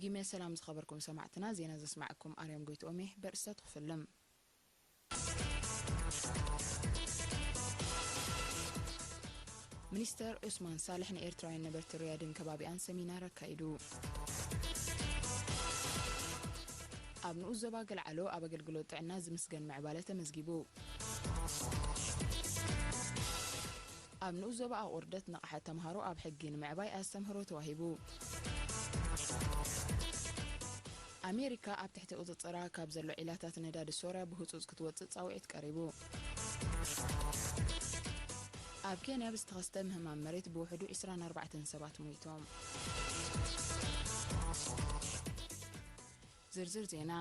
ኢመ ሰላም ዝኸበርኩም ሰማዕትና፣ ዜና ዘስማዕኩም ኣርያም ጎይትኦም እየ። በርእስታት ክፍልም። ሚኒስተር ዑስማን ሳልሕ ንኤርትራውያን ነበርቲ ሪያድን ከባቢኣን ሰሚናር ኣካይዱ። ኣብ ንኡስ ዞባ ገልዓሎ ኣብ ኣገልግሎት ጥዕና ዝምስገን ምዕባለ ተመዝጊቡ። ኣብ ንኡስ ዞባ ኣቑርደት ንቕሓት ተምሃሮ ኣብ ሕጊ ንምዕባይ ኣስተምህሮ ተዋሂቡ። ኣሜሪካ ኣብ ትሕቲ ቁጽጽራ ካብ ዘሎ ዒላታት ነዳዲ ሶርያ ብህጹጽ ክትወጽእ ጻውዒት ቀሪቡ። ኣብ ኬንያ ብዝተኸስተ ምህማም መሬት ብውሕዱ ዕስራን ኣርባዕተን ሰባት ሞይቶም። ዝርዝር ዜና።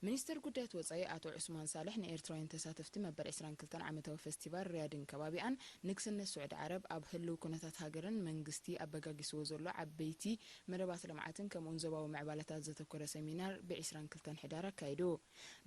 ሚኒስትር ጉዳያት ወጻኢ ኣቶ ዑስማን ሳልሕ ንኤርትራውያን ተሳተፍቲ መበል ዕስራን ክልተን ዓመታዊ ፈስቲቫል ሪያድን ከባቢኣን ንግስነት ስዑዲ ዓረብ ኣብ ህልው ኩነታት ሃገርን መንግስቲ ኣበጋጊስዎ ዘሎ ዓበይቲ መደባት ልምዓትን ከምኡውን ዞባዊ ምዕባለታት ዘተኮረ ሰሚናር ብዕስራን ክልተን ሕዳር ኣካይዱ።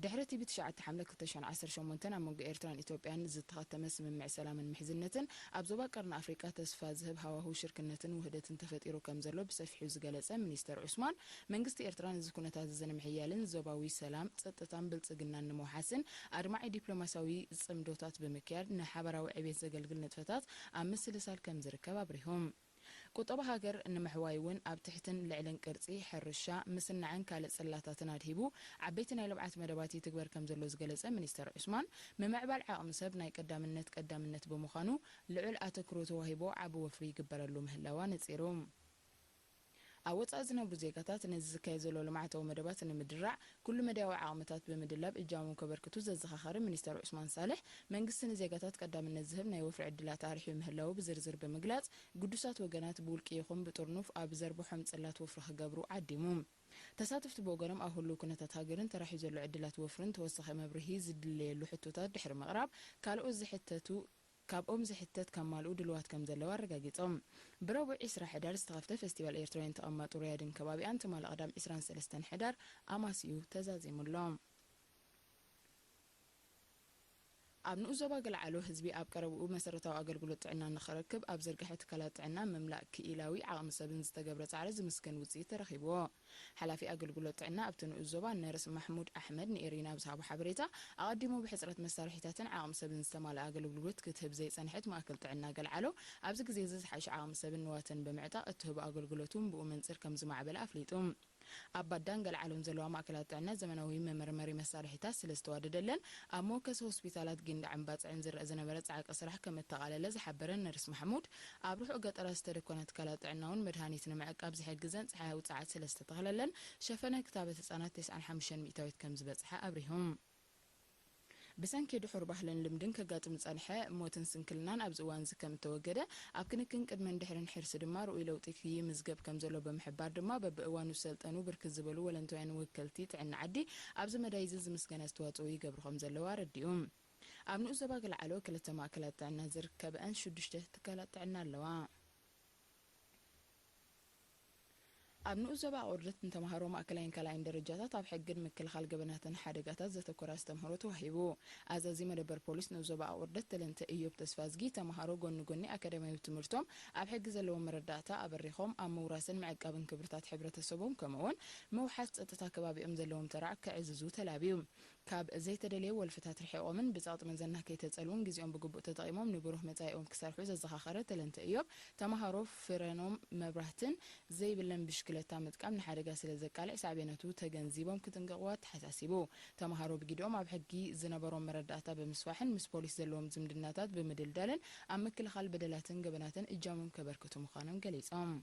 ድሕሪ እቲ ብትሽዓተ ሓምለ ክልተ ሽሕን ዓሰርተ ሸሞንተን ኣብ መንጎ ኤርትራን ኢትዮጵያን ዝተኸተመ ስምምዕ ሰላምን ምሕዝነትን ኣብ ዞባ ቀርኒ ኣፍሪቃ ተስፋ ዝህብ ሃዋህው ሽርክነትን ውህደትን ተፈጢሩ ከም ዘሎ ብሰፊሑ ዝገለጸ ሚኒስተር ዑስማን፣ መንግስቲ ኤርትራ ነዚ ኩነታት እዚ ንምሕያልን ዞባዊ ሰላም፣ ጸጥታን ብልጽግናን ንምውሓስን ኣድማዒ ዲፕሎማሲያዊ ጽምዶታት ብምክያድ ንሓበራዊ ዕቤት ዘገልግል ንጥፈታት ኣብ ምስልሳል ከም ዝርከብ ኣብሪሆም። ቁጠባ ሃገር ንምሕዋይ እውን ኣብ ትሕትን ልዕልን ቅርጺ ሕርሻ፣ ምስናዕን ካልእ ጽላታትን ኣድሂቡ ዓበይቲ ናይ ልምዓት መደባት ይትግበር ከም ዘሎ ዝገለጸ ሚኒስተር ዑስማን፣ ምምዕባል ዓቕሚ ሰብ ናይ ቀዳምነት ቀዳምነት ብምዃኑ ልዑል ኣተክሮ ተዋሂቦ ዓቢ ወፍሪ ይግበረሉ ምህላዋ ነጺሩ። ኣብ ወጻኢ ዝነብሩ ዜጋታት ነዚ ዝካየድ ዘሎ ልምዓታዊ መደባት ንምድራዕ ኩሉ መዳያዊ ዓቕምታት ብምድላብ እጃሞም ከበርክቱ ዘዘኻኸረ ሚኒስተር ዑስማን ሳልሕ፣ መንግስቲ ንዜጋታት ቀዳምነት ዝህብ ናይ ወፍሪ ዕድላት ኣርሒቡ ምህላዉ ብዝርዝር ብምግላጽ፣ ግዱሳት ወገናት ብውልቂ ይኹን ብጥርኑፍ ኣብ ዘርብሖም ጽላት ወፍሪ ክገብሩ ዓዲሙ። ተሳተፍቲ ብወገኖም ኣብ ህሉው ኩነታት ሃገርን ተራሕዩ ዘሎ ዕድላት ወፍርን ተወሳኺ መብርሂ ዝድለየሉ ሕቶታት ድሕሪ ምቕራብ፣ ካልኦት ዝሕተቱ ካብኦም ዝሕተት ከማልኡ ድልዋት ከም ዘለዉ ኣረጋጊጾም። ብረቡዕ ዕስራ ሕዳር ዝተኸፍተ ፈስቲቫል ኤርትራውያን ተቐማጦ ሪያድን ከባቢኣን ትማሊ ቀዳም ዕስራን ሰለስተን ሕዳር ኣማስዩ ተዛዚሙ ኣሎ። ኣብ ንኡስ ዞባ ገልዓሎ ህዝቢ ኣብ ቀረብኡ መሰረታዊ ኣገልግሎት ጥዕና ንኽረክብ ኣብ ዝርግሐ ትካላት ጥዕና ምምላእ ክኢላዊ ዓቕሚ ሰብን ዝተገብረ ጻዕሪ ዝምስገን ውጽኢት ተረኺብዎ። ሓላፊ ኣገልግሎት ጥዕና ኣብቲ ንኡስ ዞባ ነርስ ማሕሙድ ኣሕመድ ንኤሪና ኣብ ዝሃቦ ሓበሬታ፣ ኣቐዲሙ ብሕጽረት መሳርሒታትን ዓቕሚ ሰብን ዝተማልኣ ኣገልግሎት ክትህብ ዘይጸንሐት ማእከል ጥዕና ገልዓሎ፣ ኣብዚ ግዜ እዚ ዝሓሸ ዓቕሚ ሰብን ንዋትን ብምዕጣቕ እትህቦ ኣገልግሎት እውን ብኡ መንጽር ከም ዝማዕበለ ኣፍሊጡ። ኣብ ባዳን ገልዓሎን ዘለዋ ማእከላት ጥዕና ዘመናዊ መመርመሪ መሳርሒታት ስለ ዝተዋደደለን፣ ኣብ መወከሲ ሆስፒታላት ጊንዳዕን ባጽዕን ዝረኣ ዝነበረ ጻዕቂ ስራሕ ከም እተቓለለ ዝሓበረ ነርስ ማሕሙድ፣ ኣብ ርሑቕ ገጠራት ዝተደኮና ትካላት ጥዕና እውን መድሃኒት ንምዕቃብ ዝሕግዘን ጸሓያዊ ጸዓት ስለ ዝተተኽለለን፣ ሸፈነ ክታበት ህጻናት ተስዓን ሓሙሽተን ሚእታዊት ከም ዝበጽሐ ኣብሪሁ። ብሰንኪ ድሑር ባህልን ልምድን ከጋጥም ዝጸንሐ ሞትን ስንክልናን ኣብዚ እዋን እዚ ከም እተወገደ፣ ኣብ ክንክን ቅድምን ድሕርን ሕርሲ ድማ ርኡይ ለውጢ ይምዝገብ ከም ዘሎ ብምሕባር ድማ፣ በብእዋኑ ዝሰልጠኑ ብርክት ዝበሉ ወለንታውያን ወከልቲ ጥዕና ዓዲ ኣብዚ መዳይ እዚ ዝምስገን ኣስተዋጽኦ ይገብሩ ከም ዘለዉ ኣረዲኡ። ኣብ ንኡስ ዞባ ገልዓሎ ክልተ ማእከላት ጥዕና ዝርከበአን ሽዱሽተ ትካላት ጥዕና ኣለዋ። ኣብ ንኡስ ዞባ ኣቑርደት ንተምሃሮ ማእከላይን ካልኣይን ደረጃታት ኣብ ሕግን ምክልኻል ገበናትን ሓደጋታት ዘተኮረ ኣስተምህሮ ተዋሂቡ። ኣዛዚ መደበር ፖሊስ ንኡስ ዞባ ኣቑርደት ተለንተ እዮብ ተስፋዝጊ፣ ተምሃሮ ጎኒ ጎኒ ኣካዳሚያዊ ትምህርቶም ኣብ ሕጊ ዘለዎም መረዳእታ ኣበሪኾም ኣብ ምውራስን ምዕቃብን ክብርታት ሕብረተሰቦም ከምኡውን ምውሓስ ጸጥታ ከባቢኦም ዘለዎም ተራ ከዕዝዙ ተላብዩ። ካብ ዘይተደልየ ወልፍታት ርሒቖምን ብጸቕጢ መዘና ከይተጸልዉን ግዜኦም ብግቡእ ተጠቒሞም ንብሩህ መጻኢኦም ክሰርሑ ዘዘኻኸረ ተለንተ እዮብ፣ ተምሃሮ ፍረኖም መብራህትን ዘይብለን ብሽክለታ ምጥቃም ንሓደጋ ስለ ዘቃልዕ ሳዕቤናቱ ተገንዚቦም ክጥንቀቕዎ ኣተሓሳሲቡ። ተምሃሮ ብጊድኦም ኣብ ሕጊ ዝነበሮም መረዳእታ ብምስፋሕን ምስ ፖሊስ ዘለዎም ዝምድናታት ብምድልዳልን ኣብ ምክልኻል በደላትን ገበናትን እጃሞም ከበርክቱ ምዃኖም ገሊጾም።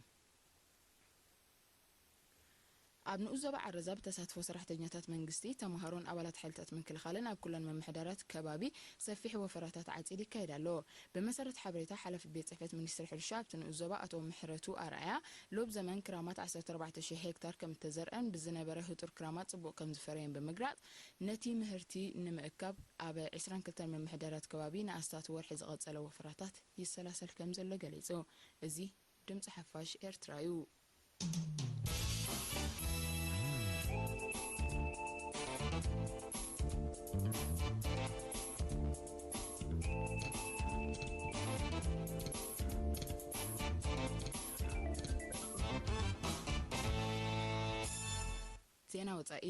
ኣብ ንኡስ ዞባ ዓረዛ ብተሳትፎ ሰራሕተኛታት መንግስቲ፣ ተምሃሮን ኣባላት ሓይልታት ምክልኻልን ኣብ ኩለን ምምሕዳራት ከባቢ ሰፊሕ ወፈራታት ዓጺድ ይካየድ ኣሎ። ብመሰረት ሓበሬታ ሓላፊ ቤት ጽሕፈት ሚኒስትሪ ሕርሻ ኣብቲ ንኡስ ዞባ ኣቶ ምሕረቱ ኣርኣያ፣ ሎብ ዘመን ክራማት ዓሰርተ ኣርባዕተ ሽሕ ሄክታር ከም እተዘርአን ብዝነበረ ህጡር ክራማት ጽቡቕ ከም ዝፈረየን ብምግላጽ፣ ነቲ ምህርቲ ንምእካብ ኣብ ዕስራን ክልተን ምምሕዳራት ከባቢ ንኣስታት ወርሒ ዝቐጸለ ወፈራታት ይሰላሰል ከም ዘሎ ገሊጹ። እዚ ድምጺ ሓፋሽ ኤርትራ እዩ። ዜና ወጻኢ።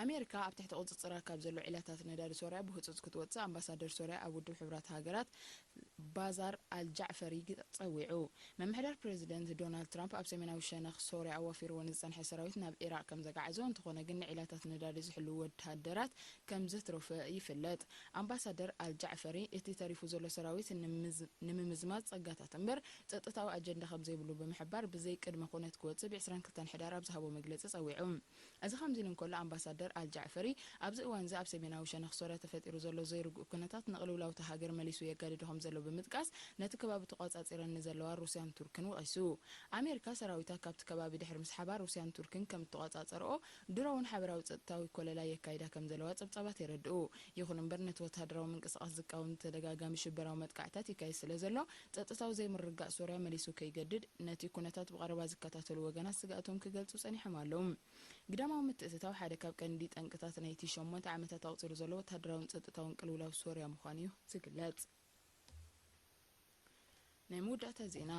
ኣሜሪካ ኣብ ትሕቲ ቁጽጽራ ካብ ዘሎ ዒላታት ነዳዲ ሶርያ ብህጹጽ ክትወጽእ ኣምባሳደር ሶርያ ኣብ ውድብ ሕቡራት ሃገራት ባዛር ኣልጃዕፈሪ ጸዊዑ። ምምሕዳር ፕሬዚደንት ዶናልድ ትራምፕ ኣብ ሰሜናዊ ሸነኽ ሶርያ ኣዋፊርዎ ንዝጸንሐ ሰራዊት ናብ ኢራቕ ከም ዘጋዓዞ፣ እንተኾነ ግን ንዒላታት ነዳዲ ዝሕልዉ ወተሃደራት ከም ዘትረፈ ይፍለጥ። ኣምባሳደር ኣልጃዕፈሪ እቲ ተሪፉ ዘሎ ሰራዊት ንምዝ-፣ ንምምዝማዝ ጸጋታት እምበር ጸጥታዊ ኣጀንዳ ከም ዘይብሉ ብምሕባር ብዘይ ቅድመ ኩነት ክወጽእ ብ ዕስራን ክልተን ሕዳር ኣብ ዝሃቦ መግለጺ ጸዊዑ። እዚ ከምዚ ኢሉ እንከሎ ኣምባሳደር ኣልጃዕፈሪ ኣብዚ እዋን እዚ ኣብ ሰሜናዊ ሸነኽ ሶርያ ተፈጢሩ ዘሎ ዘይርጉእ ኩነታት ንቕልውላው እታ ሃገር መሊሱ የጋድዶ ከም ዘሎ ብምጥቃስ ነቲ ከባቢ ተቖጻጺረን ንዘለዋ ሩስያን ቱርክን ወቒሱ። ኣሜሪካ ሰራዊታ ካብቲ ከባቢ ድሕሪ ምስሓባ ሩስያን ቱርክን ከም እተቖጻጸርኦ ድሮ እውን ሓበራዊ ጸጥታዊ ኮለላ የካይዳ ከም ዘለዋ ጸብጻባት የረድኡ። ይኹን እምበር ነቲ ወተሃደራዊ ምንቅስቓስ ዝቃወም ተደጋጋሚ ሽበራዊ መጥቃዕታት ይካየድ ስለ ዘሎ ጸጥታዊ ዘይምርግጋእ ሶርያ መሊሱ ከይገድድ ነቲ ኩነታት ብቐረባ ዝከታተሉ ወገናት ስግኣቶም ክገልጹ ጸኒሖም ኣለዉ። ግዳማዊ ምትእትታው ሓደ ካብ ቀንዲ ጠንቅታት ናይቲ ሸሞንተ ዓመታት ኣቑጺሩ ዘሎ ወተሃደራውን ጸጥታውን ቅልውላው ሶርያ ምዃኑ እዩ ዝግለጽ። ናይ መወዳእታ ዜና።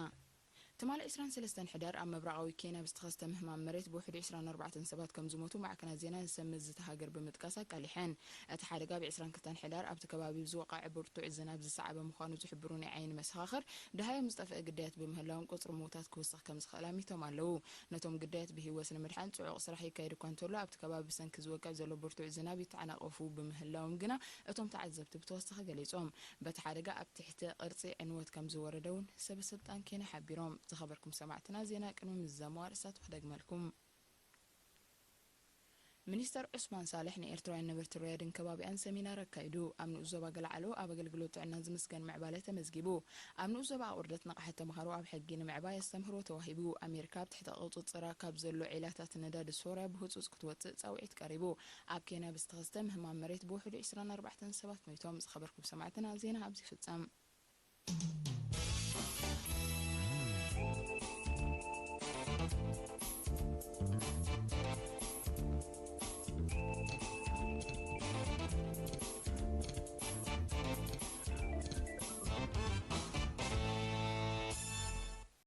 ትማሊ ዕስራን ሰለስተን ሕዳር ኣብ ምብራቓዊ ኬንያ ብዝተኸስተ ምህማም መሬት ብውሕዱ ዕስራን ኣርባዕተን ሰባት ከም ዝሞቱ ማዕከናት ዜና ዝሰምዝ ዝታ ሃገር ብምጥቃስ ኣቃሊሐን። እቲ ሓደጋ ብ ዕስራን ክልተን ሕዳር ኣብቲ ከባቢ ብዝወቐዐ ብርቱዕ ዝናብ ዝሰዓበ ምዃኑ ዝሕብሩ ናይ ዓይኒ መሰኻኽር፣ ደሃዮም ዝጠፍአ ግዳያት ብምህላዎም ቁጽሪ ምዉታት ክውስኽ ከም ዝኽእል ኣሚቶም ኣለዉ። ነቶም ግዳያት ብህይወት ንምድሓን ጽዑቕ ስራሕ ይካየድ እኳ እንተሎ፣ ኣብቲ ከባቢ ብሰንኪ ዝወቅዕ ዘሎ ብርቱዕ ዝናብ ይተዓናቐፉ ብምህላዎም ግና እቶም ተዓዘብቲ ብተወሳኺ ገሊጾም። በቲ ሓደጋ ኣብ ትሕቲ ቅርጺ ዕንወት ከም ዝወረደ እውን ሰበ ስልጣን ኬንያ ሓቢሮም። ዝኸበርኩም ሰማዕትና፣ ዜና ቅድሚ ምዝዛሙ ኣርእስታቱ ክደግመልኩም። ሚኒስተር ዑስማን ሳልሕ ንኤርትራውያን ነበርቲ ሪያድን ከባቢኣን ሰሚናር ኣካይዱ። ኣብ ንኡስ ዞባ ገለዓሎ ኣብ ኣገልግሎት ጥዕና ዝምስገን ምዕባለ ተመዝጊቡ። ኣብ ንኡስ ዞባ ኣቑርደት ንቕሓት ተምሃሮ ኣብ ሕጊ ንምዕባይ ኣስተምህሮ ተዋሂቡ። ኣሜሪካ ኣብ ትሕቲ ቁጽጽራ ካብ ዘሎ ዒላታት ነዳዲ ሶርያ ብህጹጽ ክትወጽእ ጻውዒት ቀሪቡ። ኣብ ኬንያ ብዝተኸስተ ምህማም መሬት ብውሕዱ ዕስራን ኣርባዕተን ሰባት ሞይቶም። ዝኸበርኩም ሰማዕትና፣ ዜና ኣብዚ ይፍጸም።